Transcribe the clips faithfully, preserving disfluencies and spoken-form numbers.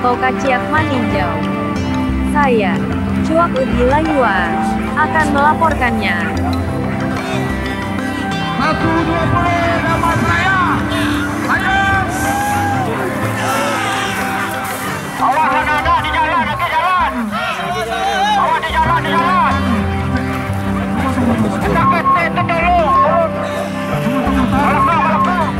Bau kaciak maninjau. Saya, Cuak Ubi Layua, akan melaporkannya. Satu dua puluh, dapat raya. Ayo. Awas, anak-anak di jalan, di jalan. Awas, di jalan, di jalan. Anak kecil tu dulu, turun. Balakang, balakang.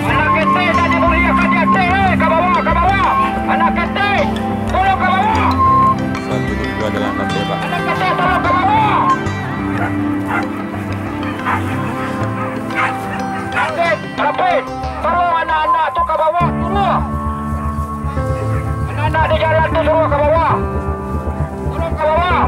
Anak ketek dak dibuliahkan di ateh, eh, ka bawah, ka bawah. Anak ketek, turun ka bawah. Satu, dua, jalan kaki, Pak. Anak ketek, turun ka bawah. Rapid, rapid. Tolong anak-anak tu ka bawah, turun. Anak-anak di jalan tu suruah ka bawah. Turun ka bawah.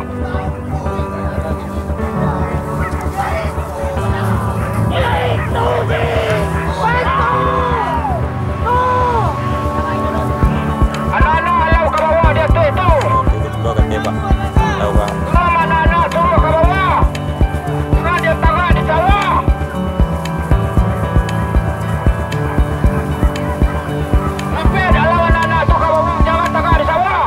Anak-anak alau ka bawah di ateh tu. Dua gandai, Pak. Tahu, Pak. Tolong anak-anak suruah ka bawah. Jangan dia tagak di sawah. Rapid, alau anak-anak tu ka bawah, jangan tagak di sawah.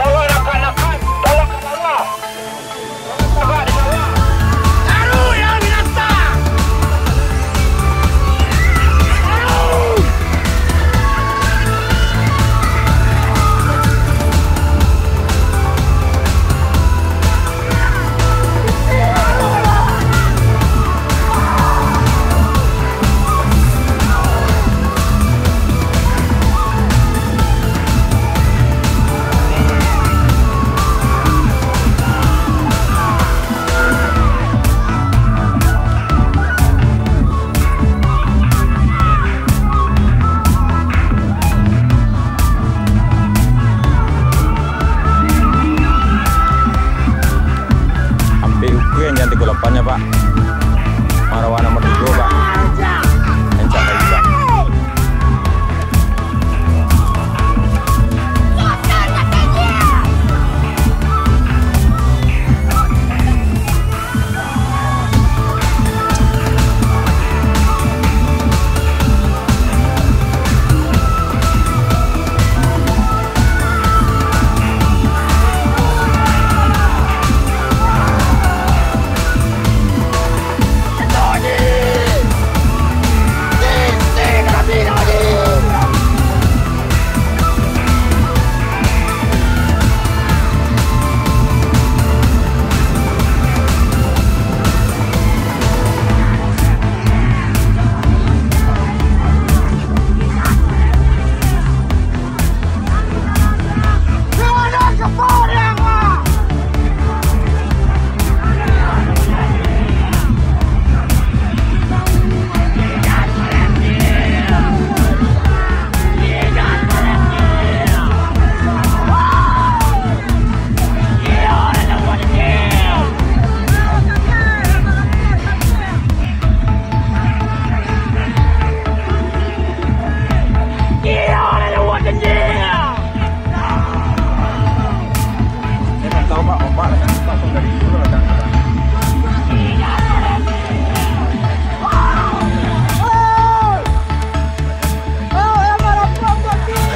Tolong rakan-rakan, tolong ka bawah. Tolong ka bawah. Taruh yang binasa. Taruh. Ampek ukua yang tigo lapan nyo, Pak. Marawa nomor tigo, Pak. Encak lagi, Pak.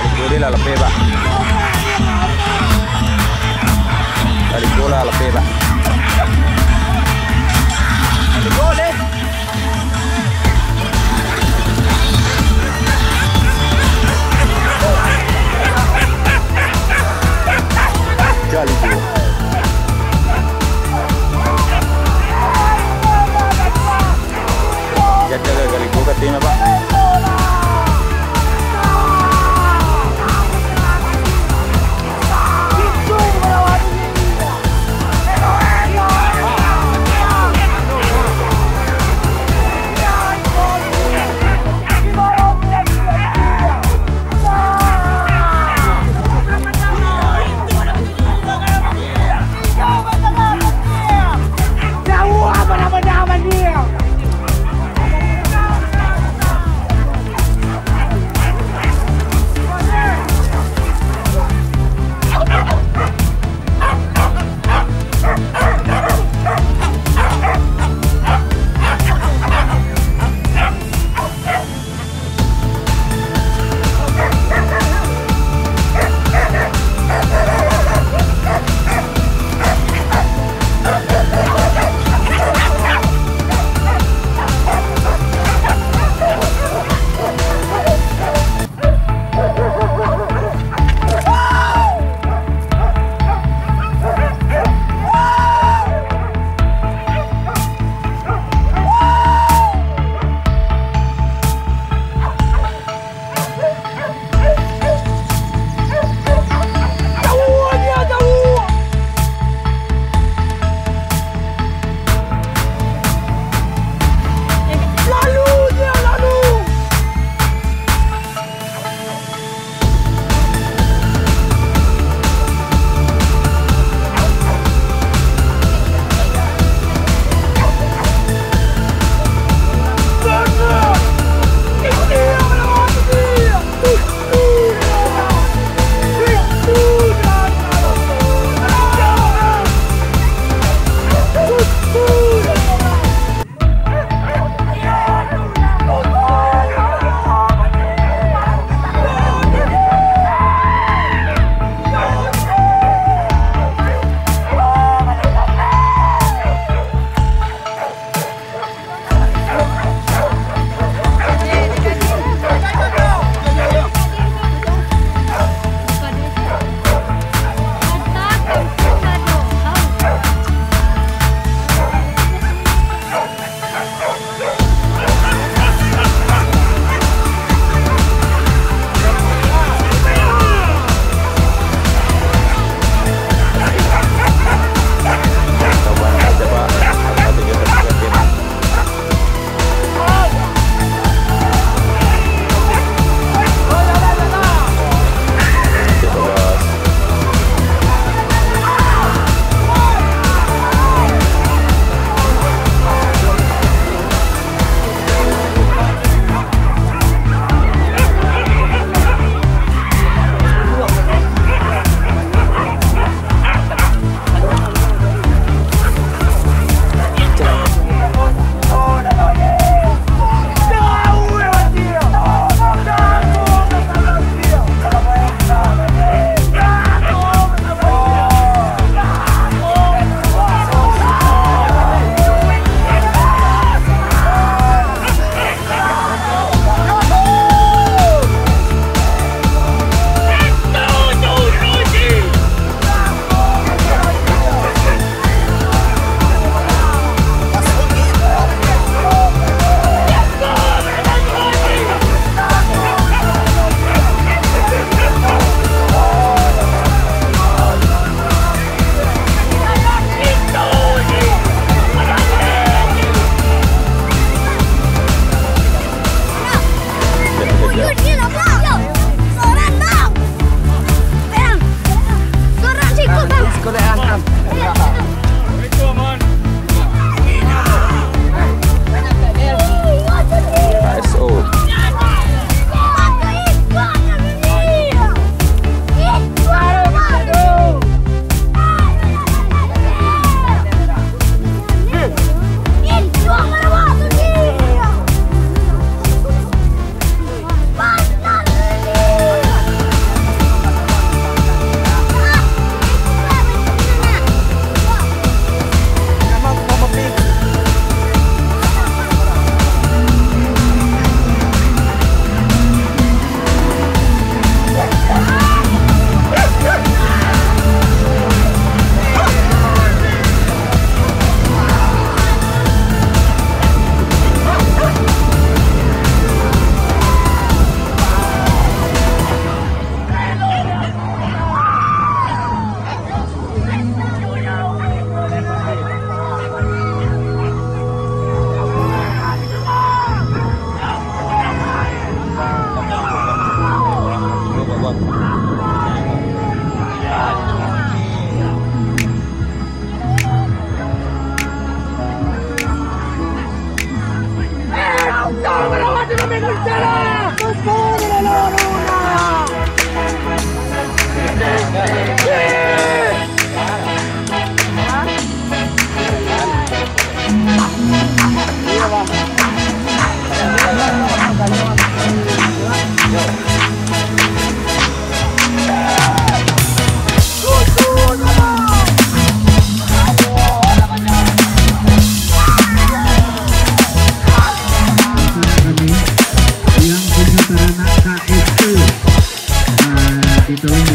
Kali gol lah lapeh, Pak. Kali gol lah lapeh, Pak. Kali gol, eh. Kali gol. Jaga lah kali gua kato nyo, Pak.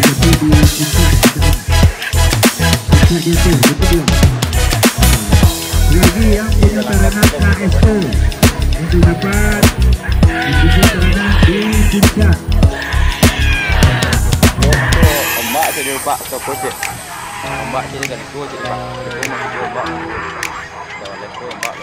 Tapi di puncak, puncak jatuh, betul dia. Lagi yang punya sarana K S O untuk dapat mempunyai sarana di puncak. Ombak cek dulu, Pak. Toko cek. Ombak cek dari gua cek, Pak. Dari gua mah gua ombak. Jangan dari gua ombak.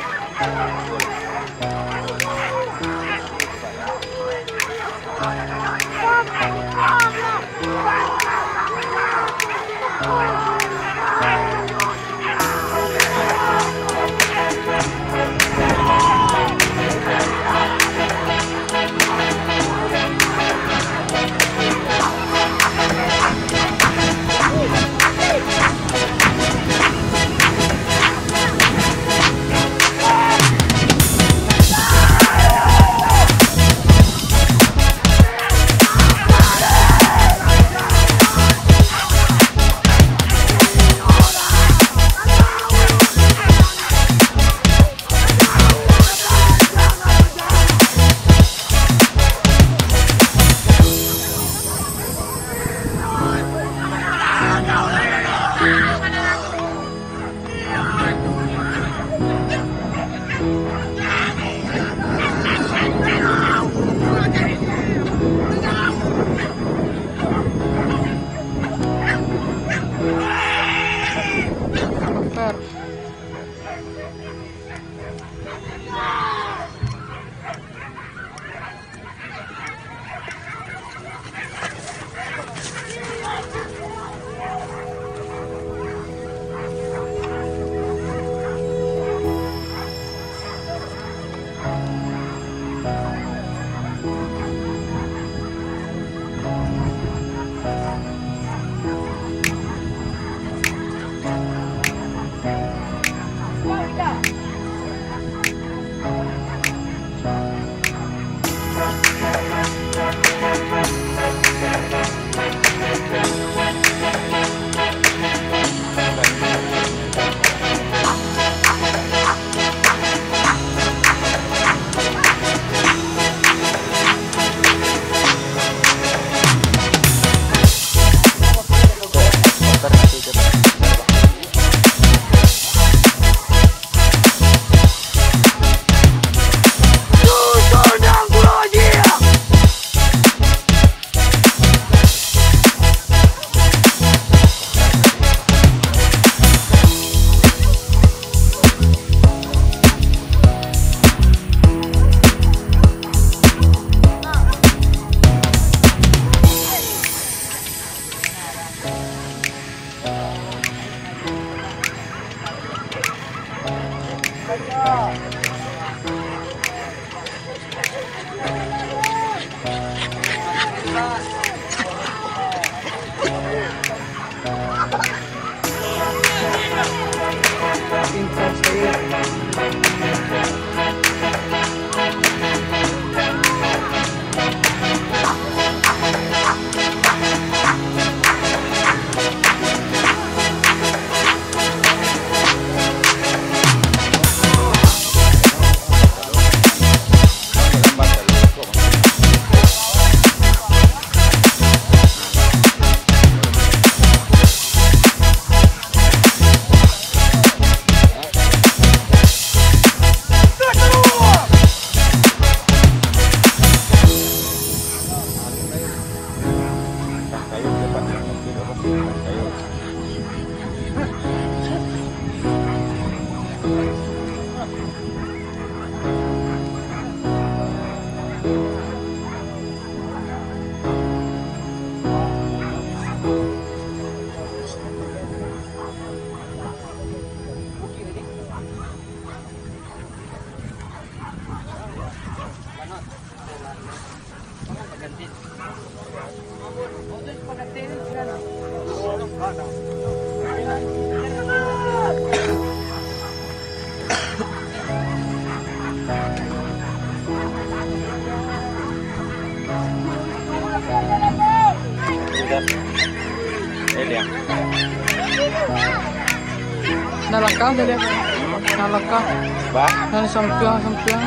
Nah, langkah tadi apa? Nah, langkah. Bah? Nah, sampiang, sampiang.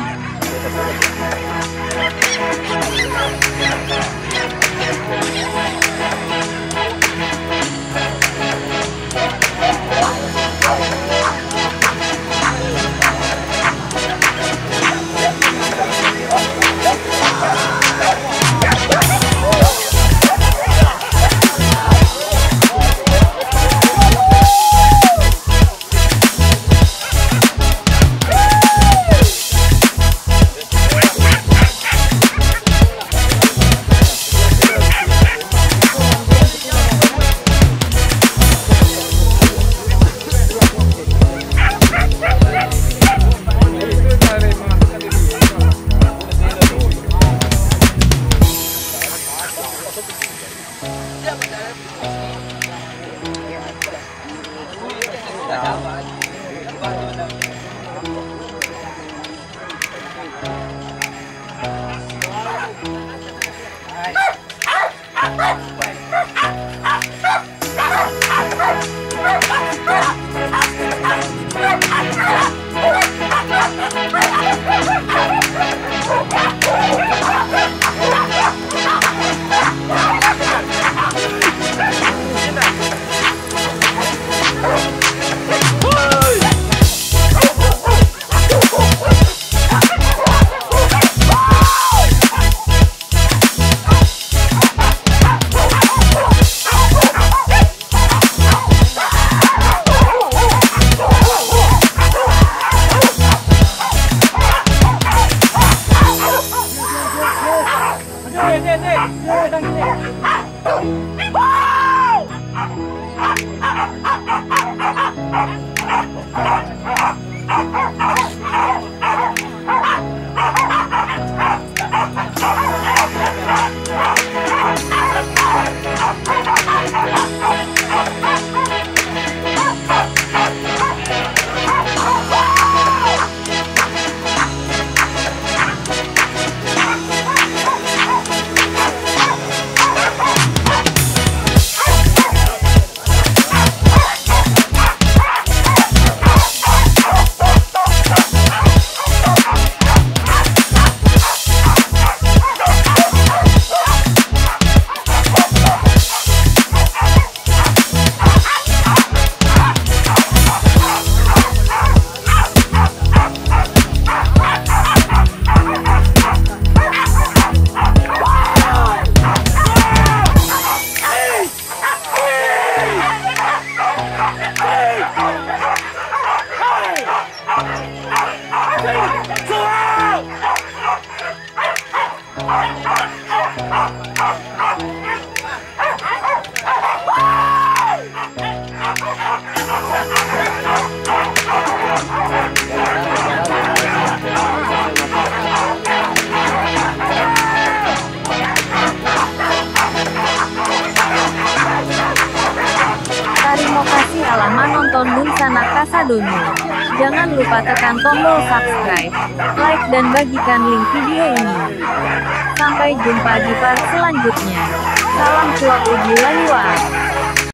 Tarimo kasih alah manonton dunsanak kasadonyo. Jangan lupa tekan tombol subscribe, like, dan bagikan link video ini. Sampai jumpa di part selanjutnya. Salam cuap uji laliwa.